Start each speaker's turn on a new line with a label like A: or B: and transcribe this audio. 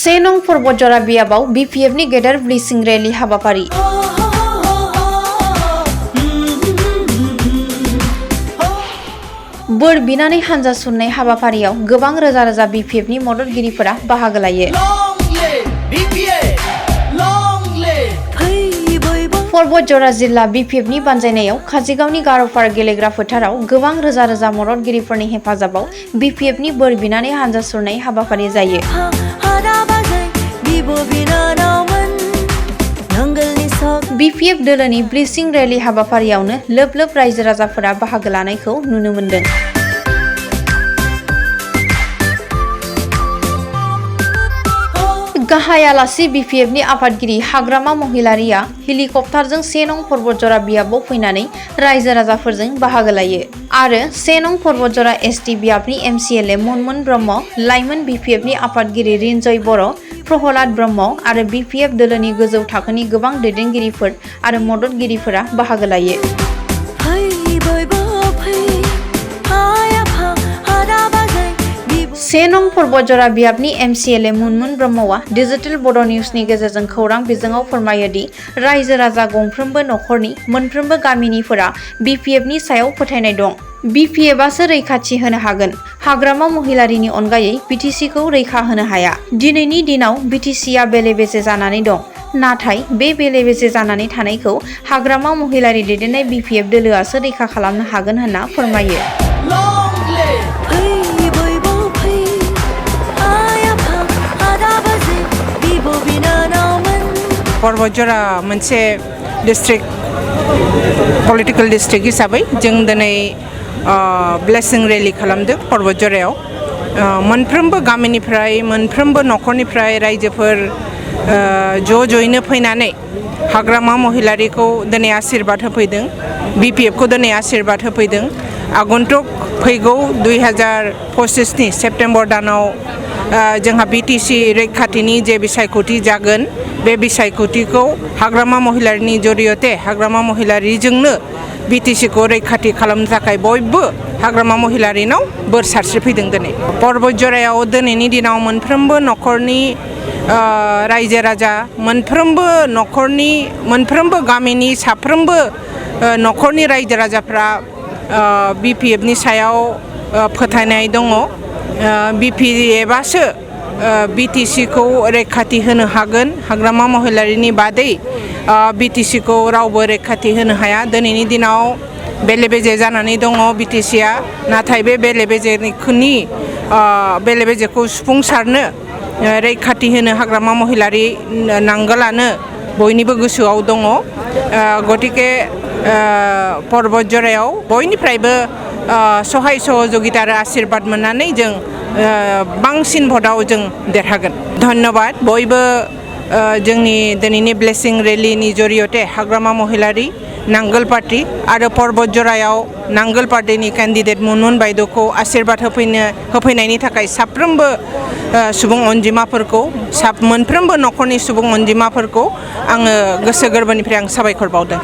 A: से नं बतझ'र बियाबाव BPF नि गेदेर ब्लिचिं रेलि हाबाफारि। बोर बिनानै हानजा सुरनाय हाबाफारियाव गोबां रोजा रोजा BPF नि मददगिरिफोरा बाहागो लायो। बतझ'र जिल्ला BPF नि बानजायनायाव काजिगावनि गार'पार गेलेग्रा फोथाराव गोबां रोजा रोजा मददगिरिफोरनि हेफाजाबाव BPF नि बोर बिनानै हानजा सुरनाय हाबाफारि जायो। BPF दोलोनि ब्लिचिं रेलि हाबाफारियावनो लोब लोब रायजो राजाफोरा बाहागो लानायखौ नुनो मोन्दों। गाहाय आलासि BPF नि आफादगिरि हाग्रामा महिलारिया हेलिकप्टारजों से नं बतझ'र बियाबाव फैनानै रायजो राजाफोरजों बाहागो लायो आरो से नं बतझ'र ST बियाबनि MCLA मनमोन ब्रह्म, लाइमोन BPF नि आफादगिरि रिन्जय बर', प्रहलाद ब्रह्म आरो BPF दोलोनि गोजौ थाखोनि गोबां दैदेनगिरिफोर आरो मददगिरिफोरा बाहागो लायो। से नं बतझ'र बियाबनि MCLA मनमोन ब्रह्मआ डिजिटेल बड' निउसनि गेजेरजों खौरां बिजोङाव फोरमायो दि रायजो राजा गंफ्रोमबो नखरनि मोनफ्रोमबो गामिनिफोरा BPF नि सायाव फोथायनाय दं। BPFआसो रैखाथि होनो हागोन। हाग्रामा महिलारिनि अनगायै BTC खौ रैखा होनो हाया। दिनैनि दिनाव BTCआ बेले बेजे जानानै दं। नाथाय बे बेले बेजे जानानै थानायखौ हाग्रामा महिलारि दैदेननाय BPF दोलोआसो रैखा खालामनो हागोन होनना फोरमायो।
B: बतझ'रा मोनसे डिस्ट्रिक्ट पलिटिकल डिस्ट्रिक्ट हिसाबै जों दिनै ब्लेसिं रेलि खालामदों बतझ'रायाव। मोनफ्रोमबो गामिनिफ्राय मोनफ्रोमबो नखरनिफ्राय रायजोफोर ज'यैनो फैनानै हाग्रामा महिलारिखौ दिनै आशीर्बाद होफैदों। BPF खौ दिनै आशीर्बाद होफैदों। आगन्तुक फैगौ 2025नि सेप्तेम्बर दानाव जोंहा BTC रैखाथिनि जे बिसायख'थि जागोन बे बिसायख'थिखौ हाग्रामा महिलारिनि जरियते हाग्रामा महिलारिजोंनो BTC खौ रैखाथि खालामनो थाखाय बयबो हाग्रामा महिलारिनाव बोर सारस्रिफैदों दिनै। बतझ'रायाव दिनैनि दिनाव मोनफ्रोमबो नखरनि रायजो राजा मोनफ्रोमबो नखरनि मोनफ्रोमबो गामिनि साफ्रोमबो नखरनि रायजो राजाफ्रा BPF नि सायाव फोथायनाय दङ। BPFआसो BTC खौ रैखाथि होनो हागोन। हाग्रामा महिलारिनि बादै BTC खौ रावबो रैखाथि होनो हाया। दिनैनि दिनाव बेले बेजे जानानै दङ BTCआ। नाथाय बे बेले बेजेखौ सुफुंसारनो रैखाथि होनो हाग्रामा महिलारि नांगोलानो बयनिबो गोसोआव दङ। गतिके बतझ'रायाव बयनिफ्रायबो सहाय सहजुगिता आरो आशीर्बाद मोननानै जों बांसिन भटआव जों देरहागोन। धन्यबाद बयबो जोंनि दिनैनि ब्लेसिं रेलिनि जरियते हाग्रामा महिलारि नांगोल पार्टी आरो बतझ'रायाव नांगोल पार्टीनि केन्डिडेट मनमोन बायद'खौ आशीर्बाद होफैनायनि थाखाय साफ्रोमबो सुबुं अनजिमाफोरखौ मोनफ्रोमबो नखरनि सुबुं अनजिमाफोरखौ आङो गोसो गोरबोनिफ्राय आं साबायखर बावदों।